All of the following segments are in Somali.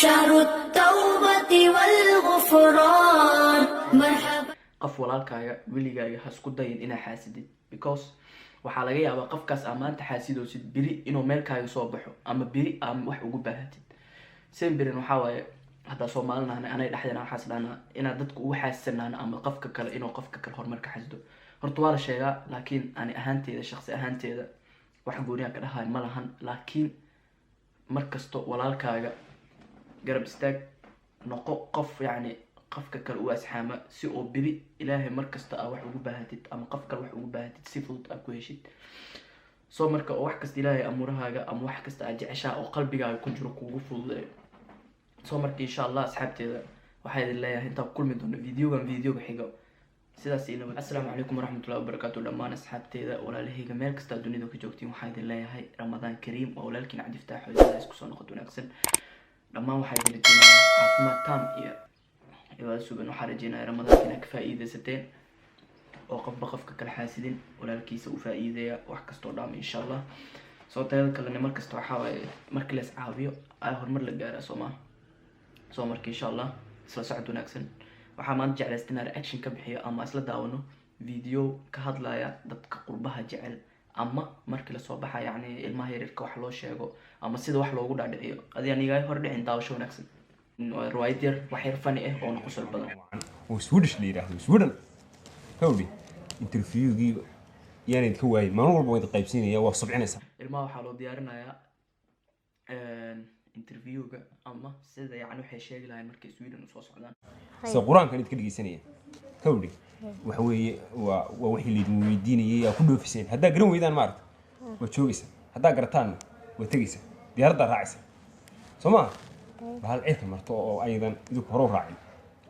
شهر التوبة والغفران مرحبا. Qof walaalkaaga weligaaga ha isku dayin inaa xaasidid, because waxaa laga yaabaa qofkaas aa maanta xaasidoosid beri inuu meelkaaga soo baxo ama beri aa wax ugu baahatid. Semberin waxaa waaye haddaa Soomaalinahna anay dhexdeena waxaas dhahnaa inaad dadka ugu xaasidsanaano ama qofka kale inuu qofka kale horumar ka xasdo. Horta waa la sheegaa, laakiin ani ahaanteeda, shaqsi ahaanteeda, wax gooniyaa ka dhahay ma lahan. Laakiin mar kasto walaalkaaga garab istaag, noqo qof yacni qofka kale u asxaama, si oo beri Ilaahay mar kasta aa wax ugu baahatid ama qof kale wax ugu baahatid si fudud aa ku heshid. So marka oo wax kasta Ilaahay amuurahaaga ama wax kasta aad jeceshaa oo qalbigaaga ku jiro kuugu fududeeyo. So marka insha Allah asxaabteeda waxaa idin leeyahay intaan ku kulmi doono videogan videoga xigo, sidaas iyo nabad. Assalaamu calaykum waraxmatullahi wabarakaatu. Dhammaan asxaabteeda, walaalahayga, meel kasta aad dunida ka joogtiin, waxaa idin leeyahay Ramadaan kariim. Waa walaalkiin Cabdifataax Xoojada. Isku soo noqod wanaagsan. Dhammaan waxaa idin rajeynayaa caafimaad taam iyo cibaado sugan. Waxaa rajeynaya Ramadaanka inaad ka faa'iidaysateen oo qofba qofka kala xaasidin, walaalkiisa u faa'iideeya wax kastoo dhaama insha Allah. Soo tayada kalena mar kasta waxaa waaye markii la is caawiyo ay horumar la gaaraa, soo maaha? Soo marka insha Allah isla socod wanaagsan. Waxaa maanta jeclaysta inaan reaction ka bixiyo ama isla daawano video ka hadlaya dadka qurbaha jecel ama markii lasoo baxa, yacni ilmaha yaryarka wax loo sheego ama sida wax loogu dhaadhiciyo. Adi aniga hor dhicin, daawasho wanaagsan. Waa riwaayad yar, wax yar funny ah oona qosol badan. Oo Swedish la yidhaahdo, Sweden hawdhi interviewgii yaanayd ka waayay. Maalin walba wayd qaybsiinaya, waa subcinaysaa. Ilmaha waxaa loo diyaarinayaa interviewga ama sida yani waxay sheegi lahayn markay Sweden usoo socdaan. Sida Qur-aankan idinka dhegeysanaya hawdhi, waxa weeye waa wixii laydin weydiinayay aa ku dhoofiseen. Haddaa garan weydaan, maaragta, waa joogaysa. Haddaa garataanna, waa tegaysa, diyaaraddaa raacaysa, soo maa? Bahal cirka marto oo aydan idinku hore u raacin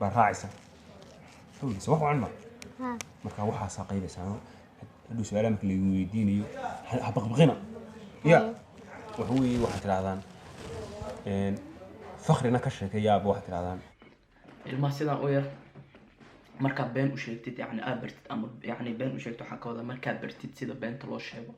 baa raacaysa hawdhi. Soo wax wacan ma? Marka waxaasaa qaybaysaa. Hadhow su-aalaha marka laydin weydiinayo ha baqbaqina. Ya waxa weeye waxaad tidhahdaan fakrina ka sheekeeyaaba, waxaad tidhahdaan. Ilmaha sidaan u yar markaad been u sheegtid, yani aad bartid ama yani been u sheegtid, waxaa ka wada markaad bartid sida beenta loo sheego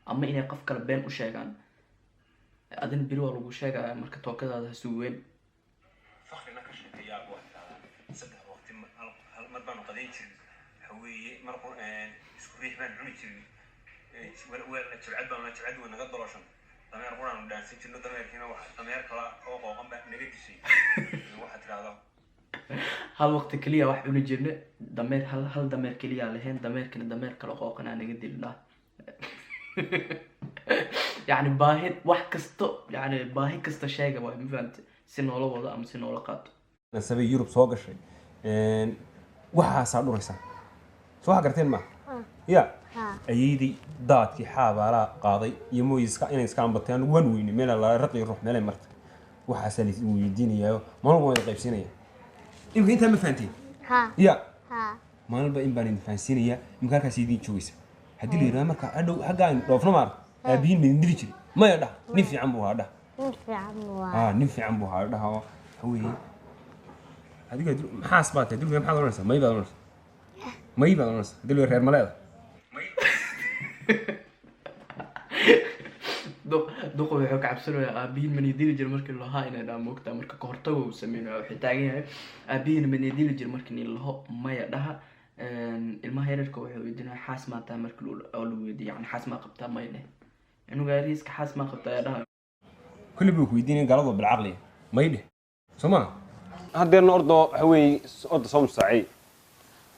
ama inay qof kale been u sheegaan, adina beri waa lagu sheegaya. Marka tookadaada ha sugi weyn. Fakrina ka sheekeeyaaba, waxaad tidhahdaan 3 waqti hal mar baanu qadayn jirin. Waxa weeye mar isku riix baan cuni jirin, jabcad baanu, jabcad way naga doloshan, dameer quraanu dhaansan jirno, dameerkiina wax dameer kala oo qooqan baa naga dishay, waxaad tidhahdaa. Hal waqti keliya wax cuni jirne, dameer hal dameer keliya lahayn, dameerkina dameer kale qooqanaa naga dili dhah. Yani baahi wax kasto, yani baahi kasta sheega waay, ma fahamte? Si noola wado ama si noola qaato. Nasabay Yurub soo gashay, waxaasaa dhuraysaa. Soo waxa garteen ma ya? Ayeydii daadkii xaabaalaa qaaday iyo mooy iska inay iska ambatay. Anigu waan weynay meel la raqi ruux meelay martay. Waxaasaa lais weydiinayaa, maalin walba waan qaybsiinaya. Imika intaa ma fahanteen? Ya, maalinba in baan idin fahansiinayaa. Imika halkaas idiin joogaysa. Haddii la yidhahdo marka hadhow xagga aynu dhoofno, maarata, aabihiin ma idin dili jiray? Maya dhah, nin fiican buu ahaa dhah. Nin fiican waa. Aa, nin fiican buu ahaa dhaha. Oo waxa weeye adiga maxaas baa tahay dulmiga? Maxaad oranaysaa? May baad oranaysaa, may baad oranaysaa. Haddii la reer maleeda. Duqa wuxuu ka cabsanayaa aabihiin mani dili jir markii lahaa inay dhaa moogtaa. Marka kahortago uu sameynaya, wuxuu taagan yahay aabihiin mani dili jir markii nin laho, maya dhaha. Ilmaha yararka wuxuu weydiinaya xaas maa tahay. Markii oo lagu weydiiyo, yani xaas maa qabtaa, may dheh. Cunuga yariiska xaas maa qabtaa ayaa dhaha. Kulli buu ku weydiinaya gaaladu bilcaqliya, may dheh, soo ma? Haddeerna ordoo, waxa weeye orda soo musaacey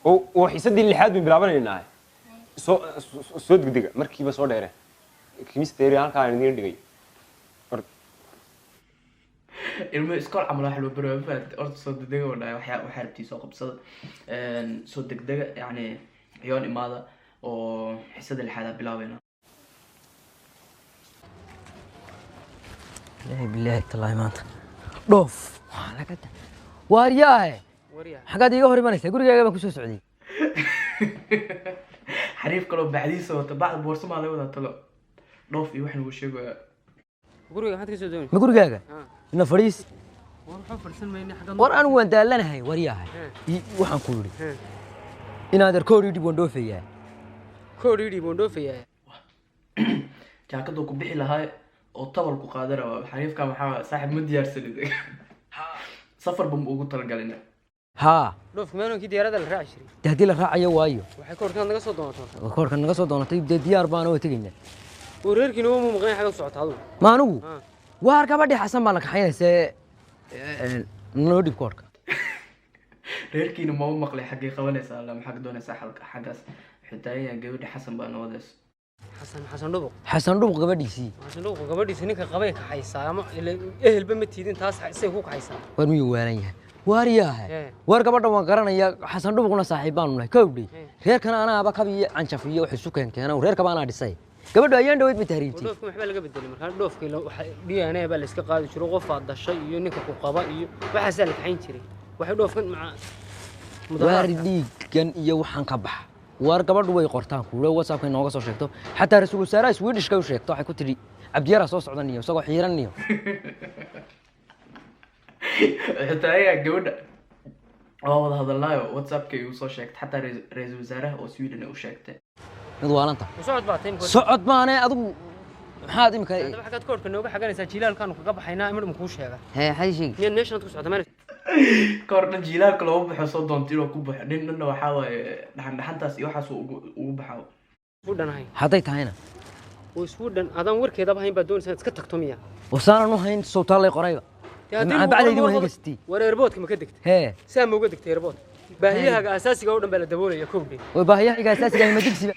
oo xiisadii lixaad baynu bilaabanaynaa. Soo degdega, markiiba soo dheere chemistry halkaa aan idiin dhigay. Ilmo iskool camal wax loo barayo, ma fahamtay? Orta soo degdega oo dhahay, waxaa rabtii soo qabsada. Soo degdega, yani ciyoon imaada oo xisada lixaad aa bilaabeyna. Ilaahi bilaahi tallaahi, maanta dhoof waxaa laga waaryaahe, xaggaad iiga hor imanaysaa? Gurigaaga baan kusoo socday. Xariif kaloo bacdiisa wata, bacda boorso maa laga wadaa talo, dhoof iyo wax nagu sheegaya. Guriga maxaad ka soo doonaysaa? Ma gurigaaga ina fadhiis. War waxaa fadhiisan mayne xagga. War anigu waan daalanahay waryaahay. Waxaan ku yidhi inaad arkoor ii dhib, waan dhoofayaa. Koodh ii dhiib, waan dhoofayaa. Jaakaduu ku bixi lahaa oo tabal ku qaadan rabaa xariifkan. Waxaa waaye, saaxiib, ma diyaarsanid. Safarba ma ugu talagalin. Haa. Dhoofka meeloonkii diyaaradda la raaci jiray. Dee haddii la raacayo waayo. Waxay koorkan naga soo doonataa. Koorka naga soo doonatay dee diyaar baana waa tegaynaa. Oo reerkiina uma maqnayn xagga u socota adigu. Ma anigu? Ah. Waar gabadhii Xasan baa la kaxaynaysee noo dhib koorka. Reerkiina ma u maqlay xaggay qabanaysaa alla maxaa ka doonaysaa xalka xaggaas xitaayahan gabadhi Xasan baa noodayso. Xasan Xasan Dhubuq. Xasan Dhubuq gabadhiisii. Xasan Dhubuq gabadhiisa ninka qabay kaxaysaa ama ehelba ma tiidin taas say ku kaxaysaa. War miyuu waalan yahay? Waar yahay? Waar gabadhan waan garanayaa Xasan Dhubuqna saaxiib baanu nahay kowdhi. Reerkana anaaba kab iyo canjaf iyo wax isu keenkeena reerka baan dhisay. Gabadhu ayaan dhaweyd ma tahriibtay. Dhoofka waxba laga bedelay marka dhoofka waxa DNA baa la iska qaadi jiray qof aad dhashay iyo ninka ku qaba iyo waxaas la kaxayn jiray. Waxay dhoofkan maca waar dhiigan iyo waxaan ka bax. Waar gabadhu way qortaan kuula WhatsApp-ka inooga soo sheegto xataa rasuul wasaaraha Swedish-ka u sheegto waxay ku tidhi Cabdiyara soo socdan iyo isagoo xiiran iyo xitaa ayaa gabadha waa wada hadalnaayo WhatsApp-ka igu soo sheegtay xataa ra'iisul wasaaraha oo Sweden u sheegtay. Mid waalanta. Socod baa taym. Socod maane adigu maxaad imika hadaba xagaad koorka nooga xaganaysaa jilaalkaanu kaga baxaynaa imid kuu sheega. Hee xay sheeg. Miyaad meeshan ku socota meel ka hor dhan jilaalka loogu baxo soo doonto inuu ku baxo nin dhanna waxaa waaye dhaxan dhaxantaas iyo waxaas ugu baxaa. Isku dhanahay. Hadday tahayna. Oo isku dhan adaan warkeedaba hayn baa doonaysaa iska tagto miya. Wasaanan u hayn sawtaa lay qorayba. Maxaa bacdaydi waan haysatay. War airportka ma ka degtay? Hee. Saa ma uga degtay airport? Baahiyahaaga asaasiga oo dhan baa la daboolaya kowdhe. Way baahiyahaaga asaasiga ma degsiba.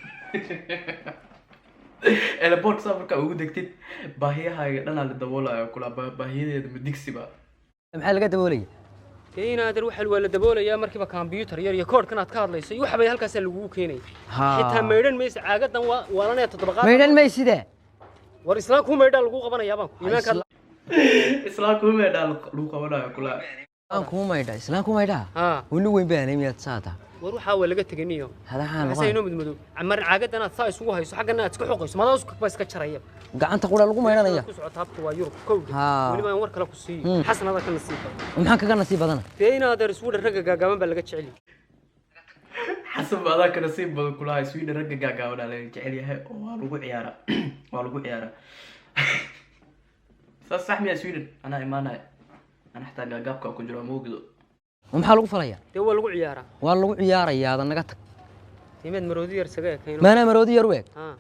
Airport saa markaa ugu degtid baahiyahaaga dhanaa la daboolaya kula baahiyadeeda ma degsiba. Maxaa laga daboolaya? Inaadan waxa waa la daboolayaa markiiba computer yar iyo koodhkan aad ka hadlayso iyo waxbay halkaas lagugu keenay. Xitaa maydhan maysa caagadan waa waalanaya toddoba. Maydhan mayside. War islaam ku maydhaa lagu qabanayaa baan. Iimaanka islaam ku maydhaa lagu qabanayo kula. Aan ku maydhaa islaam ku maydhaa. Ha. Wali weyn baan miyaad saata. War waxa waa laga teganiyo. Hadahan waa. Inuu mudmado. Amar caagadan aad saa isugu hayso xaggana aad isku xoqayso madaa isku iska jaraya. Gacanta qura lagu maydhanaya. Ku socota habka waa Yurub kowdii. Wali baan war kale ku siiyo. Xasanada ka nasiib badan. Maxaan kaga nasiib badana? Dee inaad isku dhar ragga gaagaaban baa laga jecel yahay. Xasan baa ka nasiib badan kula hay Sweden ragga gaagaaban laga jecel yahay oo waa lagu ciyaaraa. Waa lagu ciyaaraa. Saas sax miya Sweden ana imaanay. Ana xataa gaagaabka ku jiro moogdo. Maxaa lagu falayaa? Dee waa lagu ciyaaraa. Waa lagu ciyaarayaa adan naga tag. Tiimeed maroodi yar isaga ekayno. Maana maroodi yar u eg. Ha.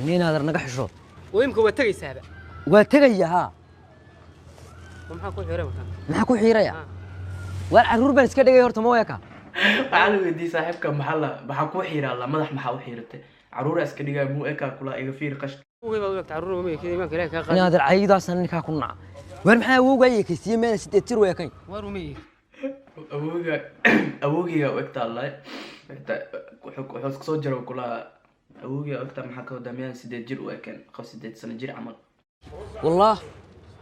Inaad naga xishood. Oo imka waa tagaysaaba. Waa tagayaa ha. Maxaa ku xiiray markaa? Maxaa ku xiiraya? Waar caruur baan iska dhigay horta ma weeka. Waxaa la weydiiyey saaxiibka maxaa la maxaa ku xiiraa la madax maxaa u xiiratay? Caruur iska dhigay muu eka kula iga fiir qash. Ugu baad u egta caruur ma eekay iimaanka Ilaahay ka qaad. Inaad caydaasan ninka ku nac. Waar maxaa awowga eekaysiiyey meel 8 jir weekay? Waar uma eek. Awowga awowgiga u egta Allah. Wuxuu iska soo jaro kula awowgiga u egta maxaa ka wadaa miyaan 8 jir u ekeen qof 8 sano jir camal. Wallah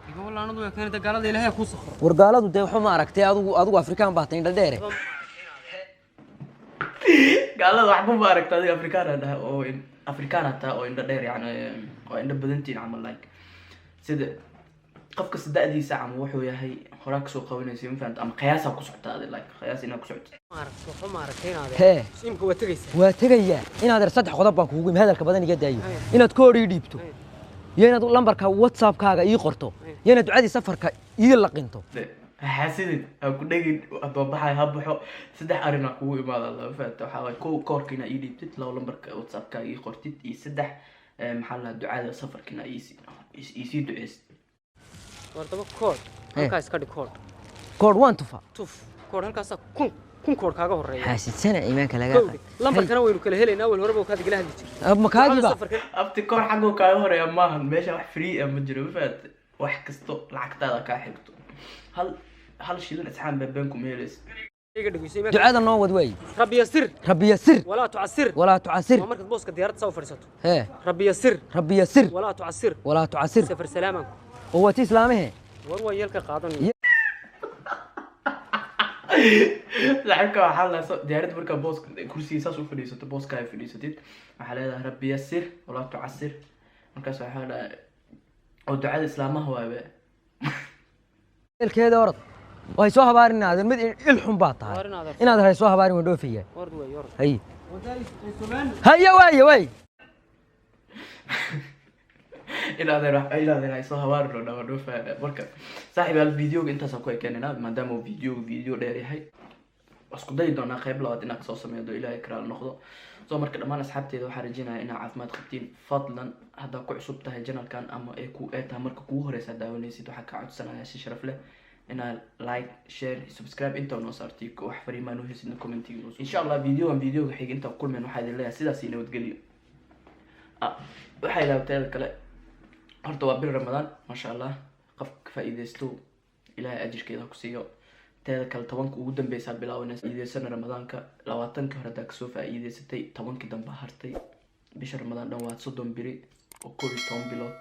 iga walaanadu way keenay gaalada Ilaahay ku sakhro. War gaaladu dee waxa ma aragtay adigu Afrikaan baa tahay indha dheere. Gaalada waxba ma aragtay adiga Afrikaan ah oo Afrikaan ah oo indha dheer yani oo indha badantiin camal like sida qofka sadadiisa camal wuxuu yahay horaa ka soo qabanaysa ma fahamta ama qiyaas ku socota adiga like qiyaas inaad ku socoto. Ma aragto waxa ma aragtay inaad. Hee. Imka waa tagaysaa. Waa tagayaa inaad saddex qodob baan kuugu imid hadalka badan iga daayo. Inaad koor ii dhiibto. Iyo inaad lambarka WhatsApp-kaaga ii qorto. Iyo inaad ducadii safarka ii laqinto. Xaasidin ha ku dhegin haddoo baxay ha baxo saddex arrin ha kugu imaada lama fahamta waxaa waaye kow koorka inaad ii dhiibtid labo lambarka WhatsApp-kaaga ii qortid iyo saddex maxaa la ducada safarka inaad iisii duceysid. War daba koor halkaas iska dhig koor. Koor waan tufa. Tuf koor halkaas kun koor kaaga horeeya. Xaasidsana iimaanka laga qaad. Lambarkana waynu kala helaynaa awal horeba kaad igala hadli jirtay. Ma kaagiba? Abti koor xagoo kaaga horeeya maahan meesha wax free ah ma jiro ma fahamtay wax kasto lacagtaada kaa xigto. Hal shilin isxaan been kuma helaysid. Iga dhigayso iimaanka. Ducada noo wad waay. Rabbi yasir. Rabbi yasir. Walaa tu'asir. Walaa tu'asir. Waa markaad booska diyaaradda soo fadhiisato. Hee. Rabbi yasir. Rabbi yasir. Walaa tu'asir. Walaa tu'asir. Safar salaaman. Oo waa tii islaamahe. War waa yeelka qaadanaya. Saaxiibka waxaa la soo diyaaradda markaa boos kursiga saas u fadhiisato booska ay fadhiisatid waxaa leedahay Rabbi yasir walaa tu'asir markaas waxaa leedahay oo ducada islaamaha waaye. Ilkeeda orod. Way soo habaarin aad mid il xun baa tahay. Inaad hay soo habaarin waan dhoofiyaa. War way orod. Hay. Haya way way. Inaadeen ay soo hawaarino dhawa dhoofa. Marka saaxiib, videoga intaasaan ku ekeenaynaa, maadaama uu videoga video dheer yahay. Isku dayi doonaa qayb labaad inaad soo sameydo, Ilaahay karaal noqdo. So marka dhammaan asxaabteeda waxaa rajeynaya inaad caafimaad qabtiin. Fadlan, haddaa ku cusub tahay channelkan ama ay ku ee tahay marka kugu horeysa daawanaysid, waxaa kaa codsanaya si sharaf leh inaad like, share, subscribe inta noo saartay. Wax fariimaan noo heysidna commentiga noo. Insha Allah videogan videoga xiga intaa ku kulmeen, waxaa idin leeyahay sidaas iyo nabadgelyo. Waxaa ilaaway teeda kale, horta waa bil Ramadaan, maasha Allah, qofka ka faa'iidaysto Ilaahay ajirkeeda ha ku siiyo. Teeda kale, 10-ka ugu dambeysaa bilaabanaysa faa'iidaysana Ramadaanka. 20-kii hore haddaa kasoo faa'iidaysatay, 10-kii dambe hartay. Bisha Ramadaan dhan waa 30 biri oo 11 bilood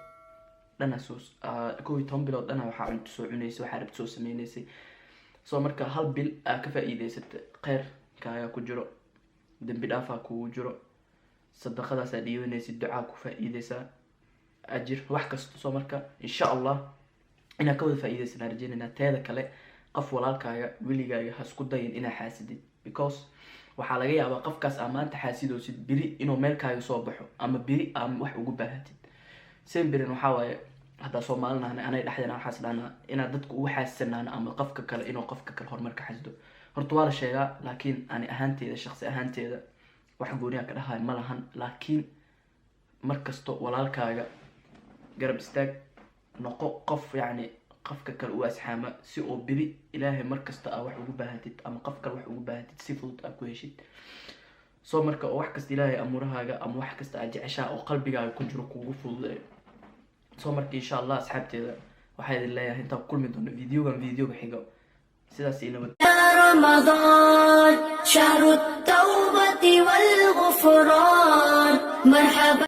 dhana soo 11 bilood dhana waxaa cunto soo cunaysay, waxaa rabta soo sameynaysay. So marka hal bil aa ka faa'iidaysatay, kheyrkaagaa ku jiro, dembi dhaafaa kugu jiro, sadaqadaasaa dhiibanaysid, ducaa ku faa'iidaysaa, ajir, wax kasta. Soo marka insha Allah inaan ka wada faa'iidaysanaa rajeynayna. Teeda kale, qof walaalkaaga weligaaga ha isku dayin inaa xaasidid, because waxaa laga yaabaa qofkaas aa maanta xaasidoosid beri inuu meelkaaga soo baxo ama beri aa wax ugu baahatid. Semberin waxaa waaye, haddaa Soomaalinaana anay dhexdeena waxaas dhahnaa inaad dadka ugu xaasisanaano ama qofka kale inuu qofka kale horumarka xasdo. Horta waa la sheegaa, laakiin ani ahaanteeda, shaqsi ahaanteeda, wax gooniyaa ka dhahayo ma lahan. Laakiin mar kasto walaalkaaga garab istaag, noqo qof yacni qofka kale u asxaama, si oo beri Ilaahay mar kasta aa wax ugu baahatid ama qof kale wax ugu baahatid si fudud aa ku heshid. So marka oo wax kasta Ilaahay amuurahaaga ama wax kasta aad jeceshaha oo qalbigaaga ku jiro kuugu fududeeyo. So marka insha Allah asxaabteeda waxaa idin leeyahay, intaan ku kulmi doono videogan videoga xigo, sidaas iyo nabad. يا رمضان، شهر التوبة والغفران، مرحبا.